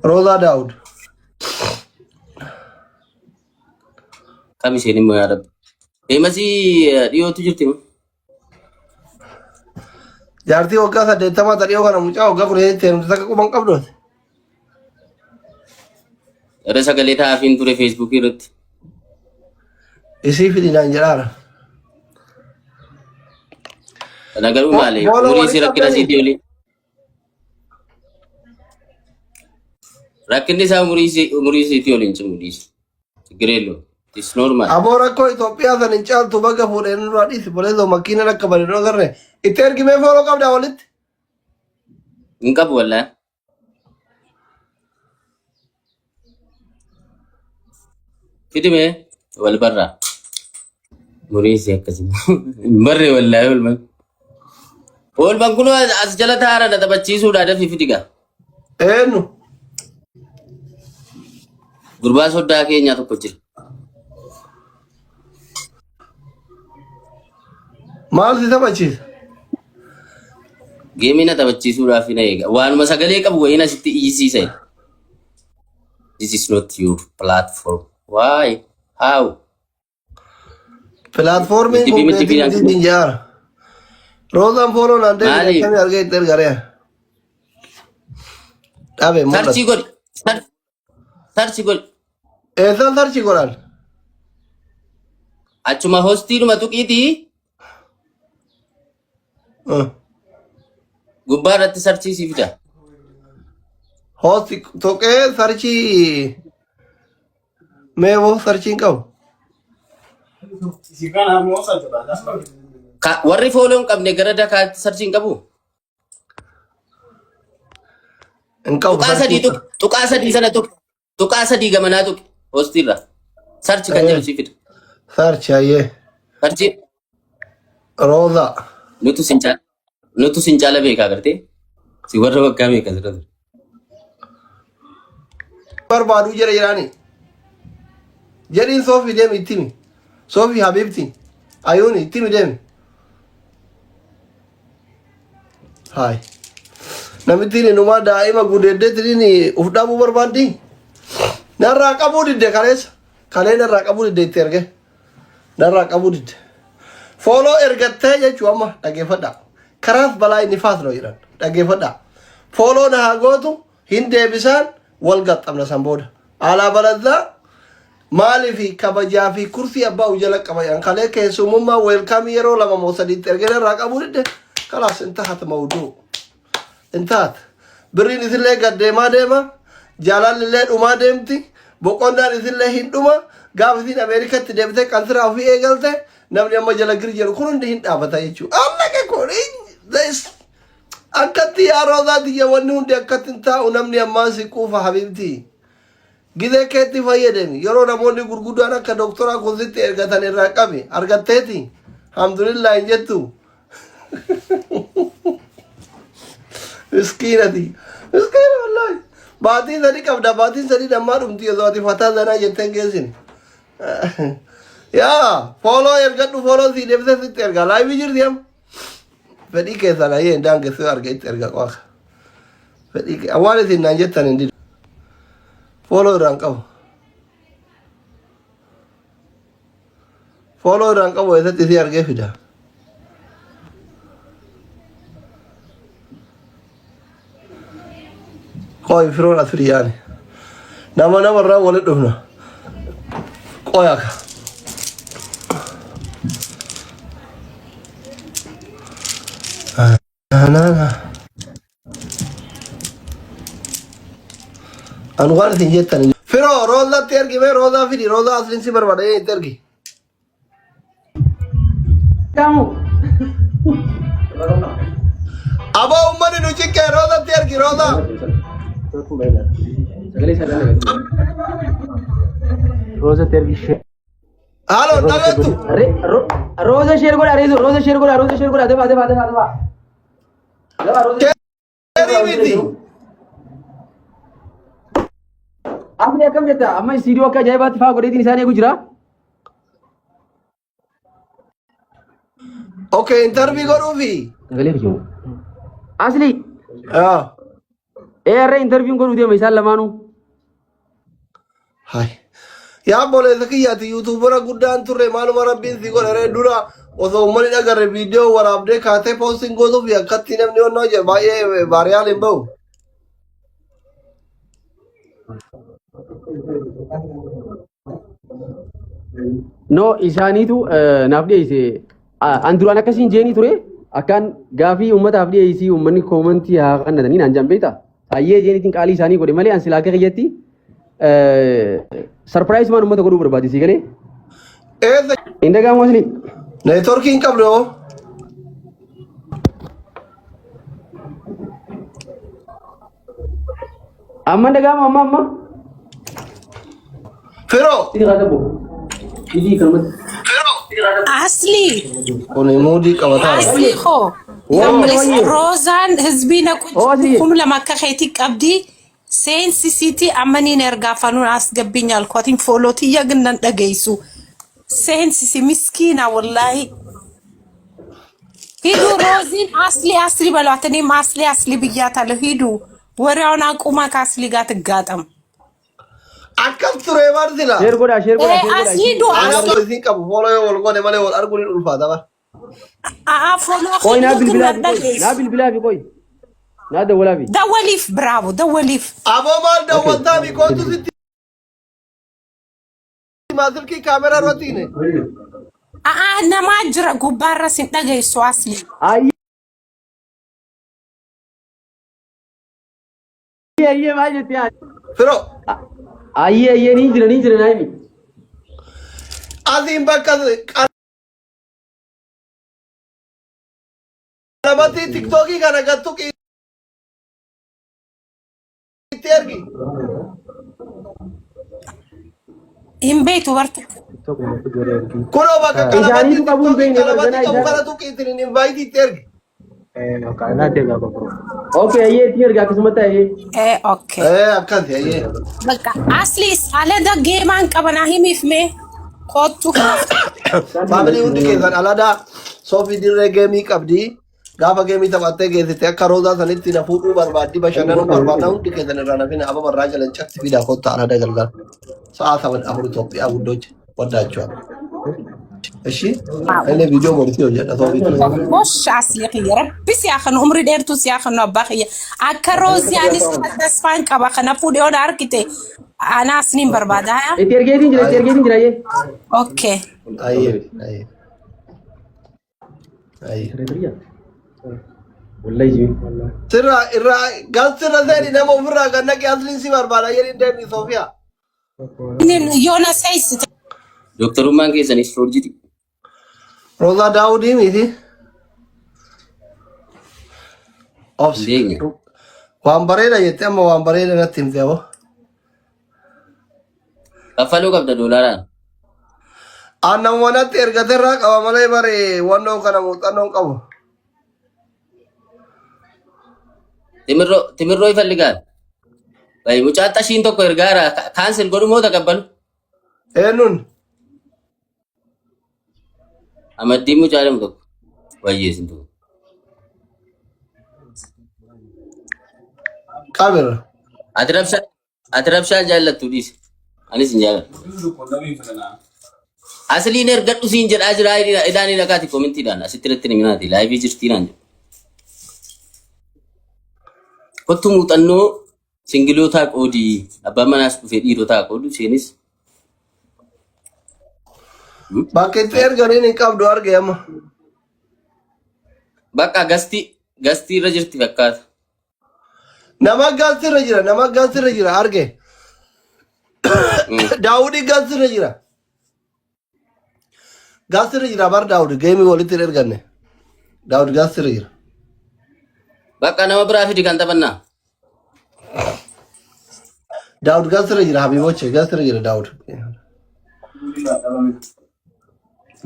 Roozaa Daawud. Kam isheen immoo yaa rabbi. Deemasii dhiyootu jirti moo? Jaartii waggaa 80 ta dhiyoo kana mucaa waggaa 10 heerumte takka quban qabdu ati. Irra sagalee ta'aafiin ture feesbuukii irratti. Isii fidi naan jedhaara. Kana garuu maali? Booloo Umurii isii walii rakkina qabdanii? isiitii olii. Rakkinni isaa umurii isiitii oli hin cimu dhiisi. ችግር የለውም. It's normal. Aboo rakkoo Itoophiyaa san hin caaltu baga fuudhee nurraa dhiisi. Boleesoo makiina rakka bane nu agarre. Itti ergimee fooloo qabdaa walitti. Hin qabu wallaahi. Fidime wal barraa. Umurii isii akkasii. Hin barre wallaahi oolman. Oolman kun as jala taara na taphachiisuudha dafii fidigaa. Eenyu? Gurbaa soddaa keenyaa tokko jira. Maal si taphachiisa? Geemii na taphachiisuudhaaf na eega. Waanuma sagalee qabu wayiin asitti iyyisiisa. This is not your platform. Why? How? Pilaatfoormiin Miti kun miti keetii miti siin jaara. Roozaan fooloo naan deebine Maali? akkamii argee itti ergaree? Dhabe mul'atu. Sarchii godhi. Sarchi godhi. Eessaan sarchii godhan? Achuma hostiidhuma tuqiitii gubbaa irratti sarchii sii fida. Hosti tuqee sarchii Mee hoo sarchiin qabu. Warri fooloo hin qabne gara dakaatti sarchii hin qabu. Hin qabu Tuqaa sadii sarchiin. tuqi. Tuqaa sadii sana tuqi. Tuqaa sadii gamanaa tuqi. Hoostiirra. Sarchi kan jedhu sii fida. Sarchi hayyee. Sarchi Rooza. nutu sin caala. Nutu sin caala beekaa gartee. Si warra waggaa meeqa sirra ture. Barbaaduu jira jedhaani. Jedhiin soofii deemi itti himi. Soofii habiibti. Ayuuni itti himi deemi. Haay. Namittiin inumaa daa'ima gudeeddeetiin uf dhabuu barbaaddi. Narraa qabuu didde kaleessa. Kalee narraa qabuu didde itti erge. Narraa qabuu didde. Fooloo ergattee jechuu amma dhaggeeffadhaa. Karaas balaa inni faas noo jedhan dhaggeeffadhaa. Fooloo na haa gootu hin deebisaan wal gaxxamna san booda. Alaa balazaa maaliif kabajaa fi kursii abbaa ujala qaba jedhan kalee keessumummaa weelkaamii yeroo lama moo sadiitti ergee narraa qabuu didde kalaas intahat mawduu. Intaat. Birriin isillee gad deemaa deema. Jaalalli illee dhumaa deemti. Boqonnaan isillee hin dhuma. Gaafa isiin Ameerikatti deebitee qansiraa ofii eegalte namni amma jala gir jedhu kun hundi hin dhaabata jechuudha. Allaqa kun akkatti yaa roozaa tiyya wanni hundi akkatti hin taa'u namni ammaan si quufa habiibtii. Gizee keetti fayyadami. Yeroo namoonni gurguddaan akka doktoraa kun sitti ergatan irraa qabi. Argatteeti. Alhamdulillah hin jettu. Miskiinati. Miskiina wallaahi. Baatii sadi qabda. Baatiin sadi dammaa dhumti osoo ati fataa zanaa jettee hin geessin. Yaa fooloo ergadhu fooloo sii deebisee sitti erga. Laayivii jirti am. Fedhii keessan ayyee hin daangessuu arga itti erga qofa. Fedhii kee waan isin naan jettan hin didu. Fooloo irraan qabu. Fooloo irraan qabu eessatti isii argee fida. Qoy firoon asiri yaani. Nama namarraa walitti dhufna. Qoy akka. An waan isin jettan. Firoo roozatti ergi mee roozaa fidi roozaa asliin si barbaada ee itti ergi. Kamu. Aboo uummanni nu ciqqee roozatti ergi roozaa. Roza tergi share. Haaloo dhageettu. Roza share godha Rezo Roza share godha Roza share godha defa defa defa defa. Defa Roza. Sheerii miti. Asli akkam jetta amma istiidiyoo akka ajaa'ibaatti faa godheetiin isaan eegu jira. Okay interview godhuufi. Sagalee kijibu. Asli Ah. Ee har'a interview'n godhuu deema isaan lamaanuu. Hai. Yaa obboleessa kiyya ati yuutuubara guddaan turre maaluma rabbiin si godha ree dura osoo uummanni dhagarre viidiyoo waraabdee kaatee poostiin gootuuf akkatti namni onnoo jedhe baay'ee baariyaal hin ba'u. No isaaniitu naaf dhiyeesse. An duraan akkasiin jeenii ture akkaan gaafii uummataaf dhiyeessii uummanni koomantii haa kannatanii naan jaan beektaa. Hayyee jeeniitiin qaalii isaanii godhe malee an silaa akka kiyyatti sarpiraayiz maan uummata godhuu barbaade sii galee. Eessa Hin dhaga'amu asli. neetworkii hin qabdu hoo? Amma hin dhaga'amu amma amma. Firoo Sii haa ta'u. Idii kanumatti. Asli, kun muudii qabataa jira. asli koo. Wayye wayye. Roozaan hizbii naqu Oo asli. 2000 akka keetii qabdi. Seensisiiti amma niin ergaa fanuun as gabbiin alkootiin foolootii yagnan dhageessu. Seensisi miskiina wallaahi. Hiduu rooziin asli asli balwaatanii asli asli biyyaa talo hiduu ወሬውን አቁማ ከአስሊ ጋር ትጋጠም። Akkas ture bar sila. Sheer godhaa sheer godhaa sheer godhaa. አስሊ ዱ Ana አስሊ isin qabu fooloo yoo wal goone malee wal arguun hin ulfaata bar. ፎሎ Qoy naa ሂዱ ግን bilbilaa fi qoy አዳገይሱ naa bilbilaa fi qoy naa dawwalaa fi. ደወሊፍ ብራቮ ደወሊፍ Aboo maal Okay. daawwattaa mi kootu sitti himaa silkii kaameraa irratti hine. አአ ነማ ጅረ ጉባረ ሲንደገይሱ አስሊ Ayyee ayyee maal jettee ati? Firoo Ayyee ayyee ni jira ni jira naa himi. asiin bakka qalabatti tiktookii kana gattu itti ergi. hin beektu bartu Kunoo bakka qalabatti Isaaniitu qabuun tiktookii beekne qalabatti barganaa qabu isaan. kana tuqi ittiin invaayitii itti ergi. Okay ayyee itti ergaa akkasumatti ayyee. ኦኬ Ee akkasi ayyee. በቃ አስሊ አለዳ ጌማን ቀበና ሂሚፍ ሜ ኮቱ Faamilii hundi keessan aladaa soofii dirree geemii qabdi. Gaafa geemii taphattee geessite akka roozaa sanitti na fuudhuu barbaaddi bashannanuu barbaadna hundi keessan irraa nafina ababa irraa jalan catti fidaa kottaa alada galgala. Sa'a saban afur Itoophiyaa guddochi waddaachuu. እሺ እኔ ቪዲዮ ሞልቼ hojjedha soofii ture. Gosh asli kiyya rabbi si haa kennu umrii dheertuu si haa kennu abbaa kiyya akka rooziyaanis tasfaan qaba kana fuudhee ola argite anaas niin barbaada haa Itti ergeetiin jira itti ergeetiin jira ayyee. okay Ayyee ayyee ayyee. Wallahi jimi. Sirraa irraa galsirra seeni nama ofirraa kan naqe asliin si barbaada jedhin deemi Soofiyaa. Inni yoona seessite Dooktarummaan keessanis foorjiti. Roozaa Daawudii miti. Obsi. Hin deemne. Waan bareeda jette amma waan bareeda natti himte aboo. Kaffaluu qabda doolaaraan. Aannan manatti ergaterraa qaba malee bare wannoo kana muuxannoo hin qabu. Timirroo timirroo ifalligaal. Bayi mucaa xashiin tokko ergaara kaansel godhu moo taqabbalu? Eenyuun? Amaddiin mucaa jedhamu tokko. Baay'ee isin tokko. Qabirra. Ati rabshaa ati rabshaa jaallattu dhiisi. Anis hin jaalladhu. Asliin ergadhu siin jedhaa jira idaan dhaqaati koomentiidhaan asitti irratti himinaati laayivii jirtii naan jedhu. Kottu muuxannoo singilootaa qoodii abbaan manaas dhufee dhiirotaa qoodu isheenis Bakka itti erganiin hin qabdu arge amma. Bakka gastii gastii irra jirti fakkaata. Nama galsirra jira nama galsirra jira arge. Daawudii galsirra jira. Galsirra jira bar Daawudi geemii walitti hin erganne. Daawudi galsirra jira. Bakka nama biraa fidi kan taphannaa. Daawud galsirra jira habiboche galsirra jira Daawud.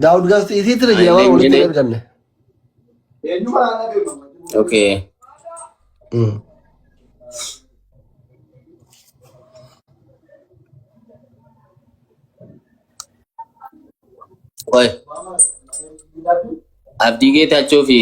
Daawud galsi isiitirra jira bar walitti hin erganne. Okay. Qoy. Abdii Geetaachoo fi